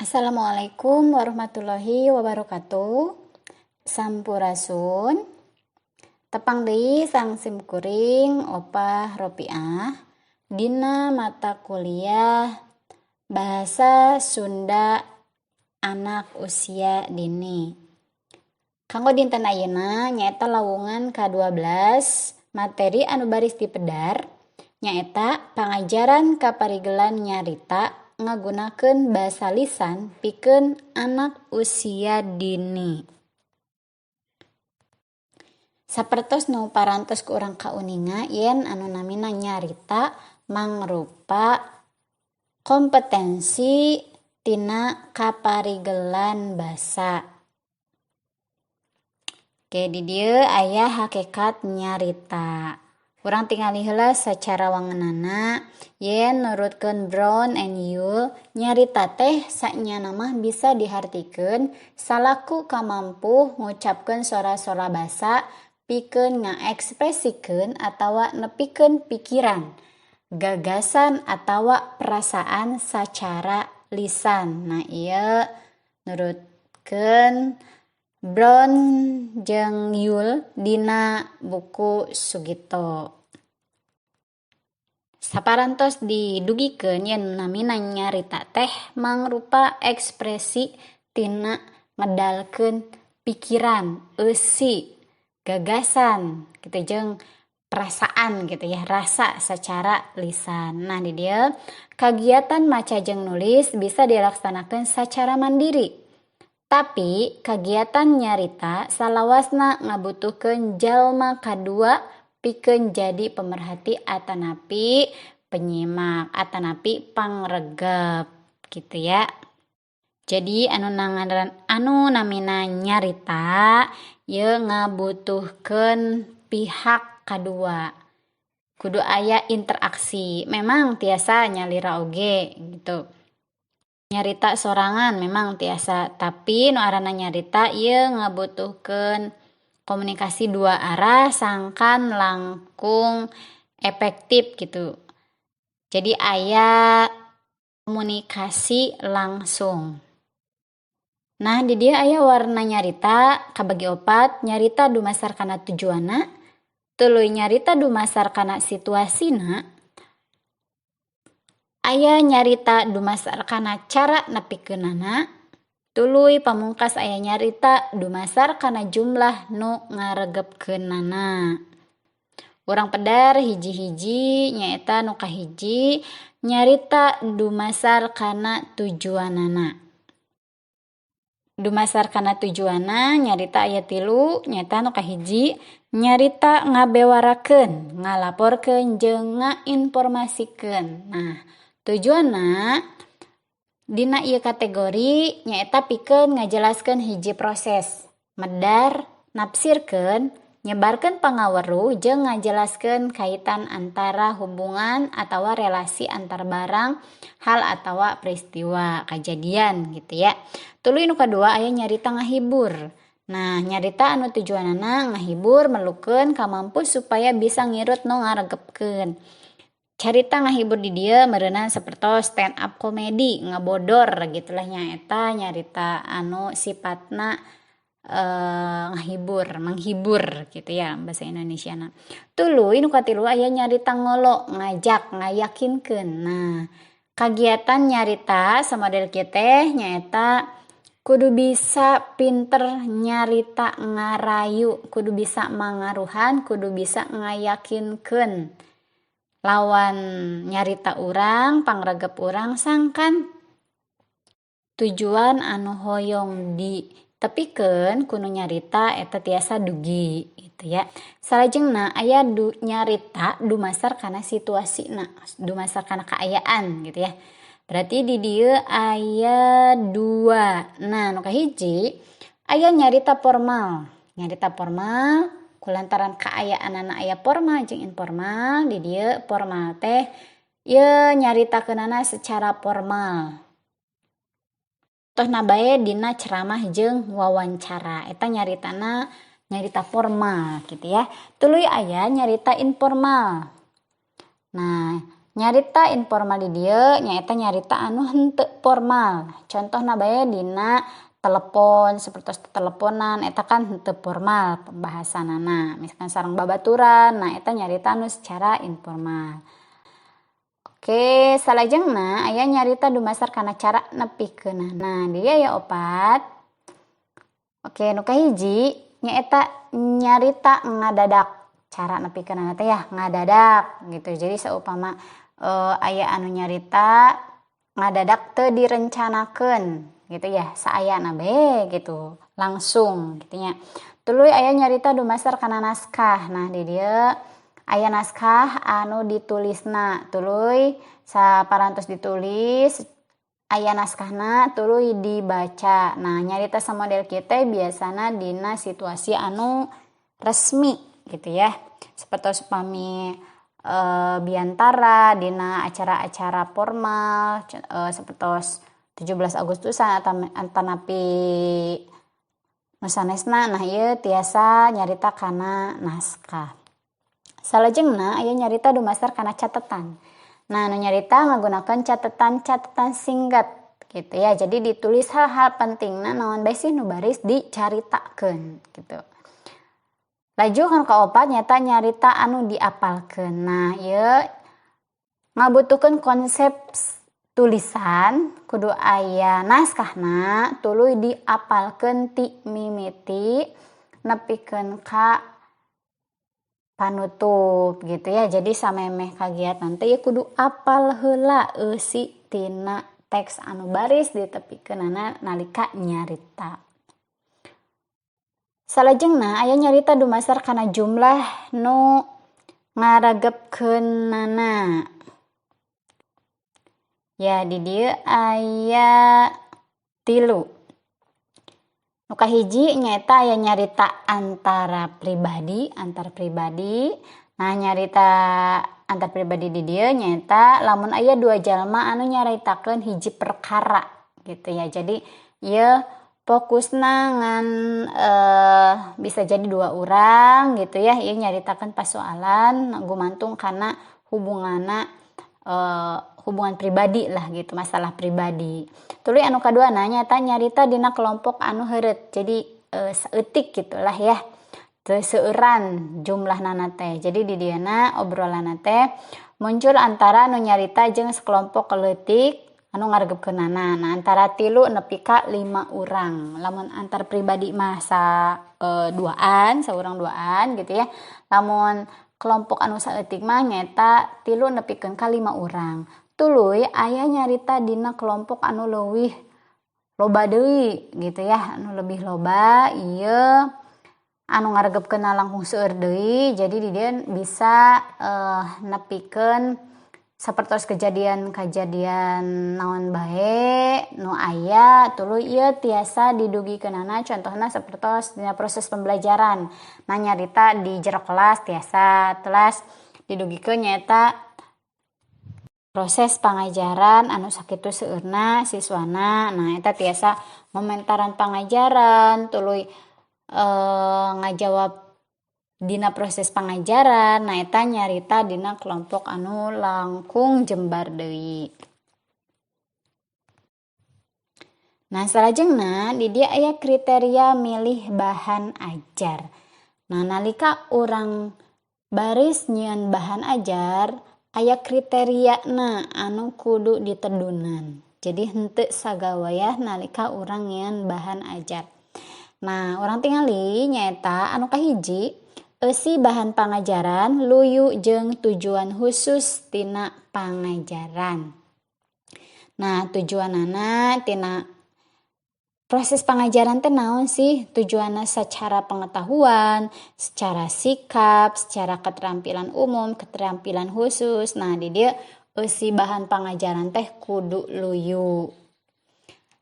Assalamualaikum warahmatullahi wabarakatuh. Sampurasun. Tepang deui sang simkuring Opah Ropiah dina mata kuliah Bahasa Sunda Anak Usia Dini. Kanggo dinten ayeuna nyaeta lawungan ka-12 materi anu baris dipedar nyaeta pangajaran kaparigelan nyarita ngagunakeun basa lisan pikeun anak usia dini. Sapertos nu parantos ku urang kauninga yen anu namina nyarita mangrupa kompetensi tina kaparigelan basa. Oke, di dieu aya hakekat nyarita. Urang tingali heula sacara wangenana yen nurutkeun Brown and Yule nyarita teh sanyana mah bisa dihartikeun salaku kamampu ngucapkeun sora-sora basa pikeun ngaekspresikeun atawa nepikeun pikiran, gagasan atawa perasaan sacara lisan. Nah, ieu nurutkeun Brown jeung Yule dina buku Sugito. Saparantos didugikeun yen namina nyarita teh mangrupa ekspresi tina ngedalkeun pikiran, eusi, gagasan gitu jeung perasaan gitu ya, rasa secara lisan. Nah, di dieu kagiatan maca jeung nulis bisa dilaksanakeun secara mandiri. Tapi kagiatan nyarita salawasna ngabutuhkeun jalma kadua pikeun jadi pemerhati atanapi penyimak atanapi pangregep gitu ya. Jadi anu namina nyarita ieu ngabutuhkeun pihak kadua. Kudu aya interaksi. Memang tiasa nyalira oge gitu. Nyarita sorangan memang tiasa, tapi nu aranna nyarita ieu ngabutuhkeun komunikasi dua arah sangkan langkung efektif gitu. Jadi aya komunikasi langsung. Nah, di dieu aya warna nyarita kabagi opat, nyarita dumasar kana tujuanna, tuluy nyarita dumasar kana situasina, aya nyarita dumasar kana cara nepikeunana, tuluy pamungkas aya nyarita dumasar kana jumlah nu ngaregepkeunana. Urang pedar hiji-hiji nyaeta nu kahiji nyarita dumasar kana tujuanana. Dumasar kana tujuanna nyarita aya tilu nyaeta nu kahiji nyarita ngabewarakeun, ngalaporkeun jeung ngainformasikeun. Nah, tujuanna dina ieu kategori nyaeta pikeun ngajelaskeun hiji proses, medar, nafsirkeun, nyebarkeun pangaweruh jeung ngajelaskeun kaitan antara hubungan atawa relasi antar barang, hal atawa peristiwa, kajadian gitu ya. Tuluy nu kadua aya nyarita ngahibur. Nah, nyarita anu tujuanana ngahibur merlukeun kamampu supaya bisa ngirut nu ngaregepkeun. Carita ngahibur di dieu meureunan sapertos stand up komedi, ngabodor gitulah nyaeta nyarita anu sifatna ngahibur, menghibur gitu ya bahasa Indonesiana. Tuluy nu katilu aya nyarita ngolo, ngajak, ngayakinkeun. Nah, kagiatan nyarita samodel kieu teh nyaeta kudu bisa pinter nyarita ngarayu, kudu bisa mangaruhan, kudu bisa ngayakinkeun. Lawan nyarita urang, pangregep urang sangkan tujuan anu hoyong ditepikeun kudu nyarita eta tiasa dugi gitu ya. Salajengna aya nyarita dumasar kana situasina, dumasar kana kaayaan gitu ya. Berarti di dieu aya dua. Nah, nu kahiji aya nyarita formal. Nyarita formal kulantaran kaayaanana aya formal jeung informal. Di dieu formal teh ieu nyaritakeunana secara formal. Contohna bae dina ceramah jeung wawancara. Eta nyaritana nyarita formal gitu ya. Tuluy aya nyarita informal. Nah, Nyarita informal di dieu nyaeta nyarita anu henteu formal. Contohna bae dina telepon, sapertos teleponan eta kan henteu formal pembahasanana. Misalkan sareng babaturan, nah eta nyarita anu secara informal. Oke, salajengna aya nyarita dumasar kana cara nepikeunana. Nah, di dieu aya opat. Oke, nu kahiji nyaeta nyarita ngadadak. Cara nepikeunana teh ya ngadadak gitu. Jadi saupama aya anu nyarita ngadadak teu direncanakeun gitu ya, saayana bae gitu, langsung gitu nya. Tuluy aya nyarita dumasar kana naskah. Nah, di dieu aya naskah anu ditulisna, tuluy saparantos ditulis aya naskahna tuluy dibaca. Nah, nyarita samodel kieu teh biasana dina situasi anu resmi gitu ya. Sapertos upami biantara dina acara-acara formal sapertos 17 Agustusan atanapi nu sanesna. Nah, ieu tiasa nyarita kana naskah. Salajengna aya nyarita dumasar kana catatan. Nah, nu nyarita ngagunakeun catatan-catatan singkat gitu ya. Jadi ditulis hal-hal pentingna naon bae sih nu baris dicaritakeun gitu. Laju kan kaopat nyata nyarita anu diapalkeun. Nah, ieu ngabutuhkeun konsep tulisan kudu aya naskahna tuluy diapalkeun ti mimiti nepikeun ka panutup gitu ya. Jadi samemeh kagiatan teh kudu apal heula eusi tina teks anu baris ditepikeunana nalika nyarita. Salajengna aya nyarita dumasar kana jumlah nu ngaregepkeunana. Ya, di dieu aya 3. Nu kahiji nyaeta aya nyarita antara pribadi, antar pribadi. Nah, nyarita antar pribadi di dieu nyaeta lamun aya 2 jalma anu nyaritakeun hiji perkara gitu ya. Jadi ieu fokusna ngan bisa jadi 2 urang gitu ya, ieu nyaritakeun pasoalan gumantung kana hubunganna hubungan pribadi lah gitu, masalah pribadi. Tuluy anu kaduana nyaeta nyarita dina kelompok anu heureut. Jadi saeutik gitulah ya. Teu seueuran jumlahnana teh. Jadi di dieuna obrolanna teh muncul antara nu nyarita jeung sekelompok leutik anu ngaregepkeunana. Nah, antara 3 nepi ka 5 urang. Lamun antar pribadi mah duaan, saurang duaan gitu ya. Lamun kelompok anu saeutik mah nyaeta 3 nepikeun ka 5 urang. Tuluy aya nyarita dina kelompok anu leuwih loba deui gitu ya, anu lebih loba ieu anu ngaregepkeunna langkung seueur deui. Jadi di dieu bisa nepikeun sapertos kejadian-kejadian naon bae nu aya tuluy ieu tiasa didugikeunana, contohna sapertos dina proses pembelajaran. Nah, nyarita di jero kelas tiasa telas didugikeun nyaeta proses pangajaran anu sakitu seueurna siswana. Nah, eta tiasa ngomentaran pangajaran tuluy ngajawab dina proses pangajaran. Nah, eta nyarita dina kelompok anu langkung jembar deui. Nah, salajengna di dieu aya kriteria milih bahan ajar. Nah, nalika urang baris nyieun bahan ajar aya kriteriana anu kudu ditedunan. Jadi henteu sagawayah nalika urang nyieun bahan ajar. Nah, urang tingali nyaeta anu kahiji eusi bahan pangajaran luyu jeung tujuan khusus tina pangajaran. Nah, tujuanana tina proses pangajaran teh naon sih? Tujuanna secara pengetahuan, secara sikap, secara keterampilan umum, keterampilan khusus. Nah, di dieu eusi bahan pangajaran teh kudu luyu.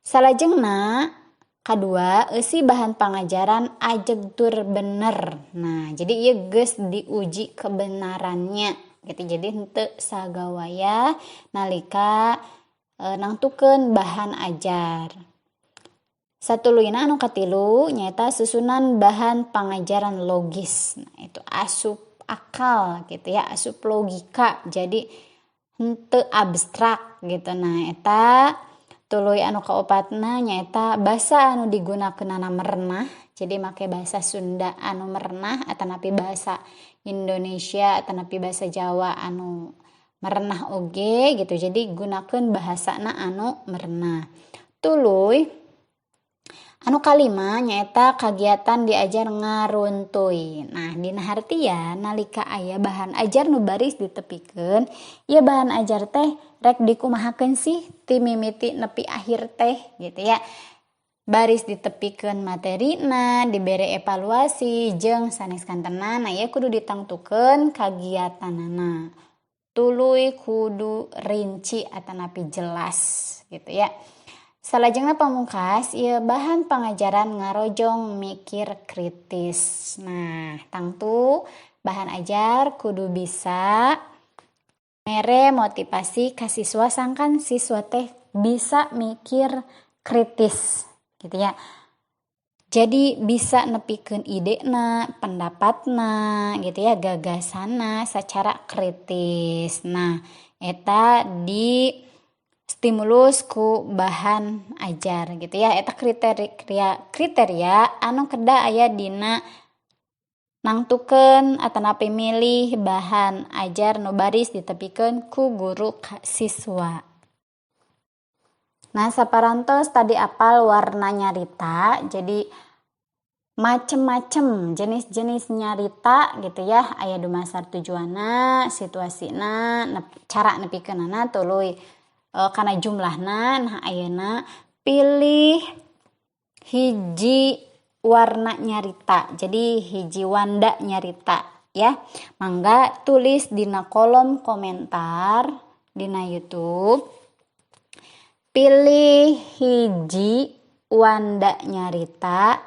Salajengna kadua, eusi bahan pangajaran ajeg tur bener. Nah, jadi ieu geus diuji kebenarannya gitu. Jadi henteu sagawaya nalika nangtukeun bahan ajar. Satuluyna anu katilu nyaeta susunan bahan pangajaran logis. Nah, itu asup akal gitu ya, asup logika. Jadi Henteu abstrak gitu. Nah eta tuluy anu kaopatna nyaeta basa anu digunakeunana merenah. Jadi make bahasa Sunda anu merenah atanapi bahasa Indonesia atanapi bahasa Jawa anu merenah oge gitu. Jadi gunakeun bahasana anu merenah. Tuluy anu kalima nyaeta kagiatan diajar ngaruntuy. Nah dina hartian nalika aya bahan ajar nu baris ditepikeun, ieu bahan ajar teh rek dikumahakeun sih ti mimiti nepi akhir teh gitu ya. Baris ditepikeun materina, dibere evaluasi jeung sanes kantena. Nah ieu kudu ditangtukeun kagiatanana. Tuluy kudu rinci atanapi jelas gitu ya. Salajengna pamungkas ieu bahan pangajaran ngarojong mikir kritis. Nah tangtu bahan ajar kudu bisa mere motivasi ka siswa sangkan siswa teh bisa mikir kritis gitu ya. Jadi bisa nepikeun idena, pendapatna gitu ya, gagasanna secara kritis. Nah eta di stimulus ku bahan ajar gitu ya. Eta kriteria anu kedah aya dina nangtukeun atanapi milih bahan ajar nu baris ditepikeun ku guru ka siswa. Nah saparantos tadi apal warna nyarita, jadi macem-macem jenis-jenis nyarita gitu ya, aya dumasar tujuanna, situasina, cara nepikeunana tuluy kana jumlahna. Nah ayeuna pilih hiji warna nyarita, jadi hiji wanda nyarita ya. Mangga tulis dina kolom komentar dina YouTube. Pilih hiji wanda nyarita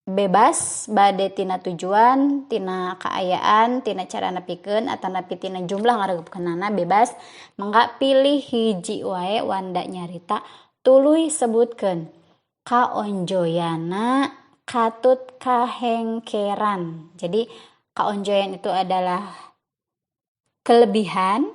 bebas bade tina tujuan, tina kaayaan, tina cara nepikeun atanapi tina jumlah ngaregepkeunana bebas. Mangga pilih hiji wae wanda nyarita tuluy sebutkeun kaonjoyana katut kahengkeran. Jadi kaonjoyan itu adalah kelebihan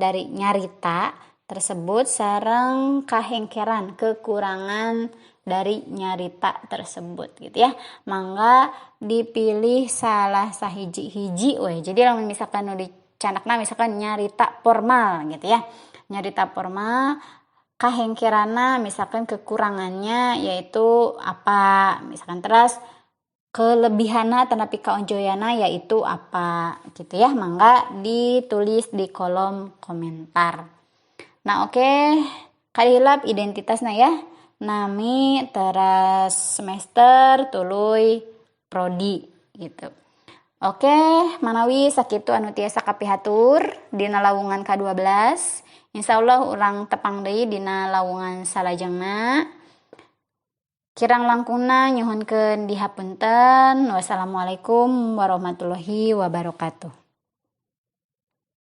dari nyarita tersebut sareng kahengkeran, kekurangan dari nyarita tersebut gitu ya. Mangga dipilih salah sahiji-hiji we. Jadi lamun misalkan nu dicandakna misalkan nyarita formal gitu ya. Nyarita formal kahengkeranna misalkan kekurangannya yaitu apa, misalkan terus kelebihanna tetapi kaonjoyana yaitu apa gitu ya. Mangga ditulis di kolom komentar. Nah oke, kalihilap identitasna ya, nami teras semester tuluy prodi gitu. Oke, manawi sakitu anu tiasa kapihatur dina lawungan ka-12. Insyaallah urang tepang deui dina lawungan salajengna. Kirang langkungna nyuhunkeun dihapunten. Wassalamualaikum warahmatullahi wabarakatuh.